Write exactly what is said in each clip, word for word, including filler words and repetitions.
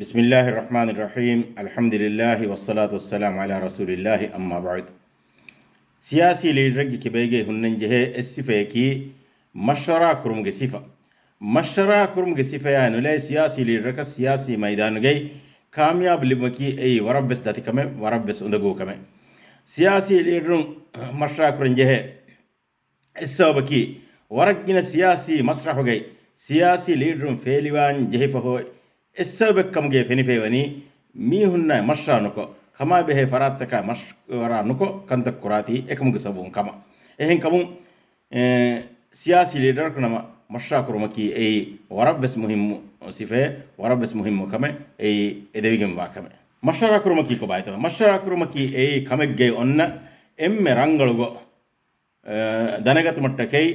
بسم الله الرحمن الرحيم. الحمد لله والصلاة والسلام على رسول الله، أما بعد. ސިޔާސީ ލީޑަރެއްގެ ކިބައިގައި ހުންނަންޖެހޭ އެއް ސިފަޔަކީ މަޝްވަރާ ކުރުމުގެ ސިފަ. މަޝްވަރާ ކުރުމުގެ ސިފަޔާ ނުލައި ސިޔާސީ ލީޑަރަކަށް ސިޔާސީ މައިދާނުގައި ކާމިޔާބު ލިބުމަކީ އެއީ ވަރަށްވެސް ދަތިކަމެއް، ވަރަށްވެސް އުނދަގޫ ކަމެއް. ސިޔާސީ ލީޑަރުން މަޝްވަރާ ކުރަން ޖެހޭ އެއް ސަބަބަކީ، ވަރަށް ގިނަ ސިޔާސީ މަސްރަޙުގައި ސިޔާސީ ލީޑަރުން ފޭލިވާން ޖެހިފަ ހޯއް އެއް ސަބަބެއް ކަމުގައި ފެނިފައިވަނީ، މީހުންނާއި މަޝްވަރާ ނުކޮށް، ކަމާ ބެހޭ ފަރާތްތަކާ މަޝްވަރާ ނުކޮށް ކަންތައް ކުރާތީ އެކަމުގެ ސަބަބުން ކަމަށް. އެހެންކަމުން، އެ، ސިޔާސީ ލީޑަރަކު ނަމަ މަޝްވަރާ ކުރުމަކީ އެއީ ވަރަށްވެސް މުހިއްމު ސިފައެއް، ވަރަށްވެސް މުހިއްމު ކަމެއް، އެއީ އެދެވިގެންވާ ކަމެއް. މަޝްވަރާ ކުރުމަކީ ކޮބާތޯ؟ މަޝްވަރާ ކުރުމަކީ އެއީ ކަމެއްގައި އޮންނަ އެންމެ ރަނގަޅު ގޮތް އަ، ދަނެގަތުމަށްޓަކައި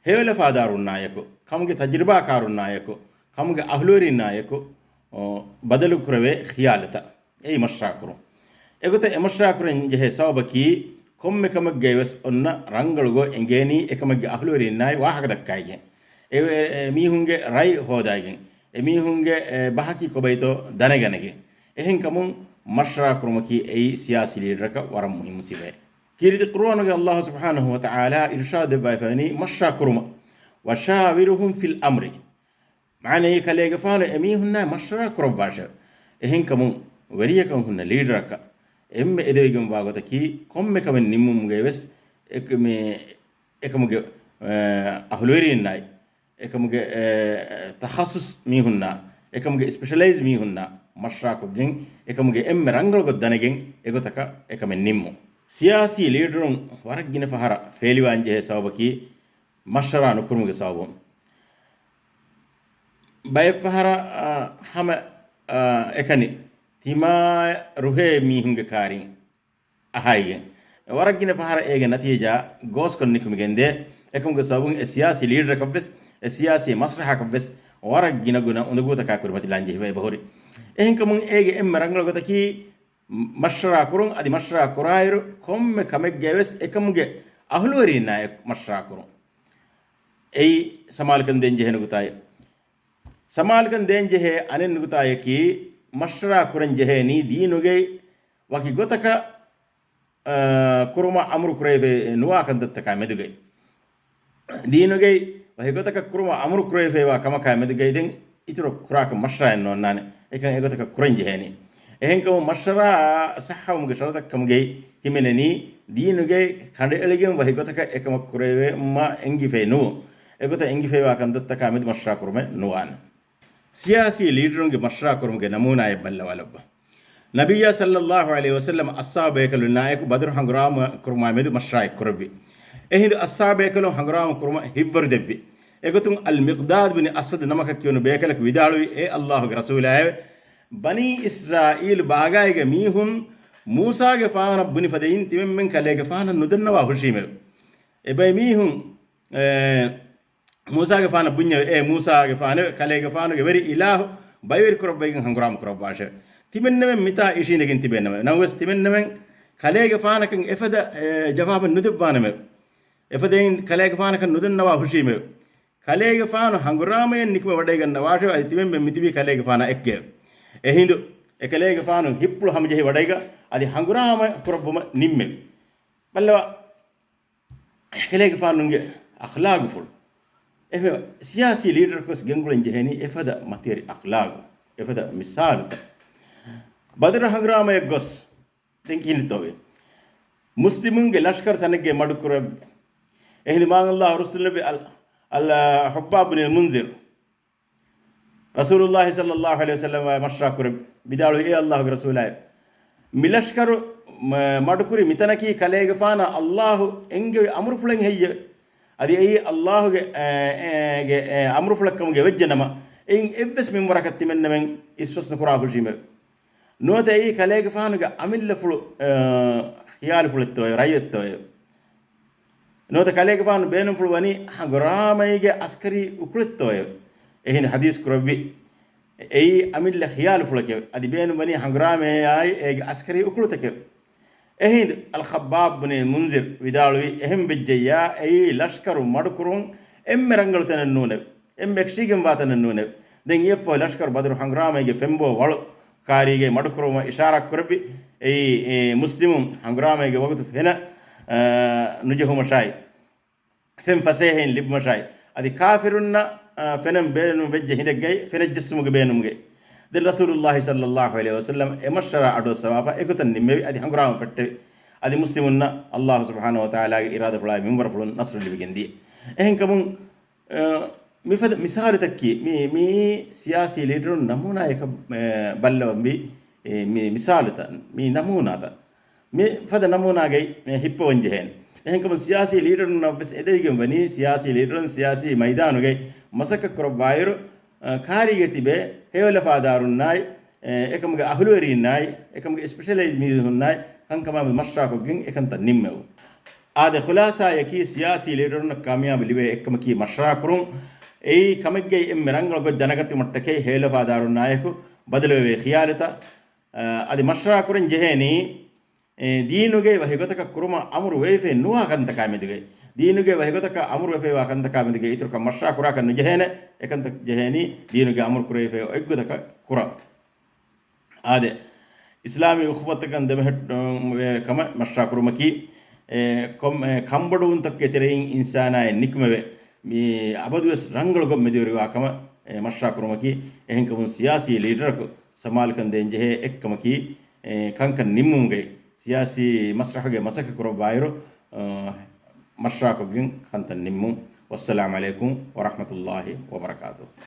ހެޔޮލަފާދާރުންނާއެކު، ކަމުގެ ތަޖުރިބާކާރުންނާއެކު، ކަމުގެ އަހުލުވެރިންނާއެކު، އޮ، ބަދަލުކުރެވޭ ޚިޔާލުތައް. އެއީ މަޝްވަރާ ކުރުން. އެގޮތަށް އެ މަޝްވަރާ ކުރަން ޖެހޭ ސަބަބަކީ، ކޮންމެ ކަމެއްގައިވެސް އޮންނަ ރަނގަޅު ގޮތް އެނގޭނީ އެކަމެއްގެ އަހުލުވެރިންނާއި ވާހަކަ ދައްކައިގެން. އެ، އެ، އެ މީހުންގެ ރައި ހޯދައިގެން. އެ މީހުންގެ، އެ، ބަހަކީ ކޮބައިތޯ ދަނެގަނެގެން. އެހެންކަމުން މަޝްވަރާ ކުރުމަކީ އެއީ ސިޔާސީ ލީޑަރަކަށް ވަރަށް މުހިއްމު ސިފައެއް. ކީރިތި ޤުރުއާނުގައި ﷲ ސުބްޙާނަހޫ ވަތަޢާލާ އިރުޝާދު ދެއްވައިފައިވަނީ މަޝްވަރާ ކުރުމަށް. "وشاورهم في الأمر." މާނައީ ކަލޭގެފާނު އެމީހުންނާ މަޝްވަރާ ކުރައްވާށެވެ. އެހެންކަމުން ވެރިޔަކަށް ހުންނަ ލީޑަރަކަށް އެންމެ އެދެވިގެންވާ ގޮތަކީ ކޮންމެ ކަމެއް ނިންމުމުގައި ވެސް އެކަމެ-، އެކަމުގެ، އަ، އަހުލުވެރީންނާއި އެކަމުގެ، އެ، ތަޚައްޞުޞް މީހުންނާ، އެކަމުގެ ސްޕެޝަލައިޒް މީހުންނާ މަޝްވަރާކޮށްގެން، އެކަމުގެ އެންމެ ރަނގަޅު ގޮތް ދަނެގެން، އެގޮތަކަށް އެކަމެއް ނިންމުން. ސިޔާސީ ލީޑަރުން ވަރަށް ގިނަ ފަހަރަށް ފޭލިވާން ޖެހޭ ސަބަބަކީ، މަޝްވަރާ ނުކުރުމުގެ ސަބަބުން. ބައެއް ފަހަރަށް، އަ، ހަމަ، އަ، އެކަނި ތިމާ ރުހޭ މީހުންގެ ކާރިން އަހައިގެން، ވަރަށް ގިނަ ފަހަރަށް އޭގެ ނަތީޖާ ގޯސްކޮށް ނިކުމިގެންދޭ. އެކަމުގެ ސަބަބުން އެ ސިޔާސީ ލީޑަރަކަށްވެސް، އެ ސިޔާސީ މަސްރަޙަކަށްވެސް ވަރަށް ގިނަ ގުނަ އުނދަގޫތަކާ ކުރިމަތިލާން ޖެހިފަ އެބަހުރި. އެހެންކަމުން އޭގެ އެންމެ ރަނގަޅު ގޮތަކީ، މަޝްވަރާ ކުރުން. އަދި މަޝްވަރާ ކުރާއިރު، ކޮންމެ ކަމެއްގައިވެސް އެކަމުގެ އަހުލުވެރީންނާއެކު މަޝްވަރާ ކުރުން. އެއީ ސަމާލުކަން ދޭން ޖެހޭ ނުކުތާއެއް. ސަމާލުކަން ދޭން ޖެހޭ އަނެއް ނުކުތާޔަކީ، މަޝްވަރާ ކުރަން ޖެހޭނީ ދީނުގައި ވަކި ގޮތަކަށް، އާ، ކުރުމަށް އަމުރު ކުރެވިފައި ނުވާ ކަންތައްތަކާ މެދުގައި. ދީނުގައި ވަކި ގޮތަކަށް ކުރުމަށް އަމުރު ކުރެވިފައިވާ ކަމަކާ މެދުގައި ދެން އިތުރު ކުރާކަށް މަޝްވަރާއެއް ނޯންނާނެ. އެކަން އެގޮތަކަށް ކުރަން ޖެހޭނީ. އެހެންކަމުން މަޝްވަރާ ޞައްޙަވުމުގެ ޝަރުޠަކަށް ކަމުގައި ހިމެނެނީ، ދީނުގައި ކަނޑައެޅިގެން ވަކި ގޮތަކަށް އެކަމަށް ކުރެވުމަށް އެނގިފައި ނުވުން. އެގޮތަށް އެނގިފައިވާ ކަންތައްތަކާ މެދު މަޝްވަރާ ކުރުމެއް ނުވާނެ. ސިޔާސީ ލީޑަރުންގެ މަޝްވަރާ ކުރުމުގެ ނަމޫނާއެއް ބައްލަވާލައްވާ. ނަބިއްޔާ ޞައްލައްލާހު ޢަލައިހި ވަސައްލަމަ އަޞްޙާބޭކަލުންނާއެކު ބަދުރު ހަނގުރާމަ ކުރުމާ މެދު މަޝްވަރާއެއް ކުރެއްވި. އެހިނދު އަޞްޙާބޭކަލުން ހަނގުރާމަ ކުރުމަށް ހިތްވަރު ދެއްވި. އެގޮތުން އަލް މިޤްދާދު ބިން އަސްވަދު ނަމަކަށް ކިޔުނު ބޭކަލަކު ވިދާޅުވި، އޭ އައްލާހުގެ ރަސޫލާއެވެ! ބަނީ އިސްރާއީލު ބާގާއިގެ މީހުން މޫސާގެ ފާނަށް ބުނި ފަދައިން ތިމެންމެން ކަލޭގެފާނަށް ނުދަންނަވާ ހުށީމެވެ. އެބައިމީހުން، އެ، މޫސާގެފާނަށް ބުންޏެވެ. އޭ މޫސާގެފާނެވެ! ކަލޭގެފާނުގެ ވެރި އިލާހު ބައިވެރިކުރައްވައިގެން ހަނގުރާމަ ކުރައްވާށެވެ. ތިމެންނެވެން މިތާ އިށީނދެގެން ތިބޭނަމެވެ. ނަމަވެސް ތިމެންނެވެން ކަލޭގެފާނަކަށް އެފަދަ، އެ، ޖަވާބެއް ނުދެއްވާނަމެވެ. އެފަދައިން ކަލޭގެފާނަކަށް ނުދަންނަވާ ހުށީމެވެ. ކަލޭގެފާނު ހަނގުރާމައެއް ނިކުމެ ވަޑައިގަންނަވާށެވެ. އަދި ތިމެންމެން މިތިބީ ކަލޭގެފާނާ އެއްކެވެ. އެހިނދު އެކަލޭގެފާނު ހިތްޕުޅު ހަމަޖެހި ވަޑައިގަ އަދި ހަނގުރާމަ ކުރައްވުމަށް ނިންމެވި. ބައްލަވާ، ކަލޭގެފާނުގެ އަޚްލާގުފުޅު. އެހެން ސިޔާސީ ލީޑަރަކުވެސް ގެންގުޅެން ޖެހޭނީ އެފަދަ މަތިވެރި އަޚްލާގު، އެފަދަ މިސާލުތައް. ބަދުރު ހަނގުރާމަޔަށް ގޮސް ދެން ކިހިނެއްތޯވެ؟ މުސްލިމުންގެ ލަޝްކަރު ތަނެއްގެ މަޑުކުރެއްވި. އެހިނދު މާތް ﷲ ރުއްސުންލެއްވި އަލް، އަލް ޙައްބާބު ބިން މުންޒިރު ރަސޫލުﷲ ޞައްލައްލާހު ޢަލައިހި ވަސައްލަމައާ މަޝްވަރާ ކުރެއްވި، ވިދާޅުވި، އޭ ﷲގެ ރަސޫލާއެވެ! މި ލަޝްކަރު މަ-، މަޑުކުރި މިތަނަކީ ކަލޭގެފާނަށް ﷲ އެންގެވި އަމުރުފުޅެއް ހެއްޔެވެ؟ އަދި އެއީ ﷲގެ، އެ، އެ، ގެ، އެ، އަމުރުފުޅެއްކަމުގެ ވެއްޖެނަމަ، އެއިން އެއްވެސް މިންވަރަކަށް ތިމެންނަމެން އިސްވެސް ނުކުރާ ހުށީމެވެ. ނުވަތަ އެއީ ކަލޭގެފާނުގެ އަމިއްލަފުޅު، އަ، ޚިޔާލުފުޅެއްތޯއެވެ، ރައްޔެއްތޯއެވެ؟ ނުވަތަ ކަލޭގެފާނު ބޭނުންފުޅު ވަނީ ހަނގުރާމައިގެ އަސްކަރީ އުކުޅެއްތޯއެވެ؟ އެހިނދު ޙަދީޘް ކުރެއްވި، އެއީ އަމިއްލަ ޚިޔާލުފުޅެކެވެ. އަދި ބޭނުން ވަނީ ހަނގުރާމައާއި އޭގެ އަސްކަރީ އުކުޅުތަކެވެ. އެހިނދު އަލް ޚައްބާބް ބުނި މުންޒިރު ވިދާޅުވި، އެހެން ވެއްޖެއްޔާ އެއީ ލަޝްކަރު މަޑުކުރުން އެންމެ ރަނގަޅު ތަނެއް ނޫނެވެ. އެންމެ އެކްސްޓްރީމް ވާ ތަނެއް ނޫނެވެ. ދެން އެއަށްފަހު ލަޝްކަރު ބަދުރު ހަނގުރާމައިގެ ފެންބޯ ވަޅު ކާރީގައި މަޑުކުރުމަށް އިޝާރާތްކުރެއްވި. އެއީ، އެ، މުސްލިމުން ހަނގުރާމައިގެ ވަގުތު ފެނަށް، އަ، ނުޖެހުމަށާއި، ފެން ފަސޭހައިން ލިބުމަށާއި، އަދި ކާފިރުންނަށް، އަ، ފެނަށް ބޭނުން ވެއްޖެ ހިނދެއްގައި ފެނަށް ޖެއްސުމުގެ ބޭނުމުގައި. ދެން ރަސޫލުﷲ ޞައްލަﷲ ޢަލައިހި ވަސައްލަމް އެ މަޝްވަރާ އަޑުއައްސަވާފަ އެގޮތަށް ނިންމެވި. އަދި ހަނގުރާމަ ފެއްޓެވި. އަދި މުސްލިމުންނަށް ﷲ ސުބްޙާނަހޫ ވަތަޢާލާގެ އިރާދަފުޅާއި މިންވަރަފުޅުން ނަޞްރު ލިބިގެންދިޔަ. އެހެންކަމުން، އަ، މިފަދަ މިސާލުތަކީ، މި، މިއީ ސިޔާސީ ލީޑަރުން ނަމޫނާއަކަށް، އެ، ބައްލަވަންވީ، އެ، މި މިސާލުތައް، މި ނަމޫނާތައް. މި ފަދަ ނަމޫނާގައި، އެ، ހިއްޕަވަން ޖެހޭނެ. އެހެންކަމުން ސިޔާސީ ލީޑަރުންނަށް ވެސް އެދެވިގެން ވަނީ، ސިޔާސީ ލީޑަރުން ސިޔާސީ މައިދާނުގައި މަސައްކަތް ކުރައްވާއިރު، އަ، ކާރީގަ ތިބޭ ހެޔޮލަފާދާރުންނާއި، އެ، އެކަމުގެ އަހުލުވެރީންނާއި، އެކަމުގެ ސްޕެޝަލައިޒް މީހުންނާއި ކަންކަމާ މަޝްވަރާކޮށްގެން އެކަންތައް ނިންމެވުން. އާދެ، ޚުލާސާއަކީ ސިޔާސީ ލީޑަރުންނަށް ކާމިޔާބު ލިބޭ އެއްކަމަކީ މަޝްވަރާ ކުރުން. އެއީ ކަމެއްގައި އެންމެ ރަނގަޅު ގޮތް ދަނެގަތުމަށްޓަކައި ހެޔޮލަފާދާރުންނާއެކު ބަދަލުވެވޭ ޚިޔާލުތައް. އަ، އަދި މަޝްވަރާ ކުރަން ޖެހޭނީ، އެ، ދީނުގައި ވަހިގޮތަކަށް ކުރުމަށް އަމުރު ވެވިފައެއް ނުވާ ކަންތަކާ މެދުގައި، ދީނުގައި ވަހިގޮތަކަށް އަމުރު ވެފައިވާ ކަންތަކާ މެދުގައި އިތުރުކަން މަޝްވަރާ ކުރާކަށް ނުޖެހޭނެ. އެކަންތައް ޖެހޭނީ ދީނުގައި އަމުރު ކުރެވިފައި އޮތްގޮތަކަށް ކުރަން. އާދެ، އިސްލާމީ އުޚުވަތަކަށް ދެމެހެއްޓުމެވޭ ކަމަށް މަޝްވަރާ ކުރުމަކީ، އެ، ކޮން-، އެ، ކަންބޮޑުވުންތަކުގެ ތެރެއިން އިންސާނާއެއް ނިކުމެވޭ، މި އަބަދުވެސް ރަނގަޅު ގޮތް މެދުވެރިވާ ކަމަށް، އެ، މަޝްވަރާ ކުރުމަކީ. އެހެންކަމުން ސިޔާސީ ލީޑަރަކު ސަމާލުކަން ދޭން ޖެހޭ އެއްކަމަކީ، އެ، ކަންކަން ނިންމުމުގައި ސިޔާސީ މަސްރަޙުގެ މަސައްކަތް ކުރައްވާއިރު، އަ، މަޝްވަރާކޮށްގެން ކަންތައް ނިންމުން. ވައްސަލާމް ޢަލައިކުމް ވަރަޙްމަތުﷲ ވަބަރަކާތުހު.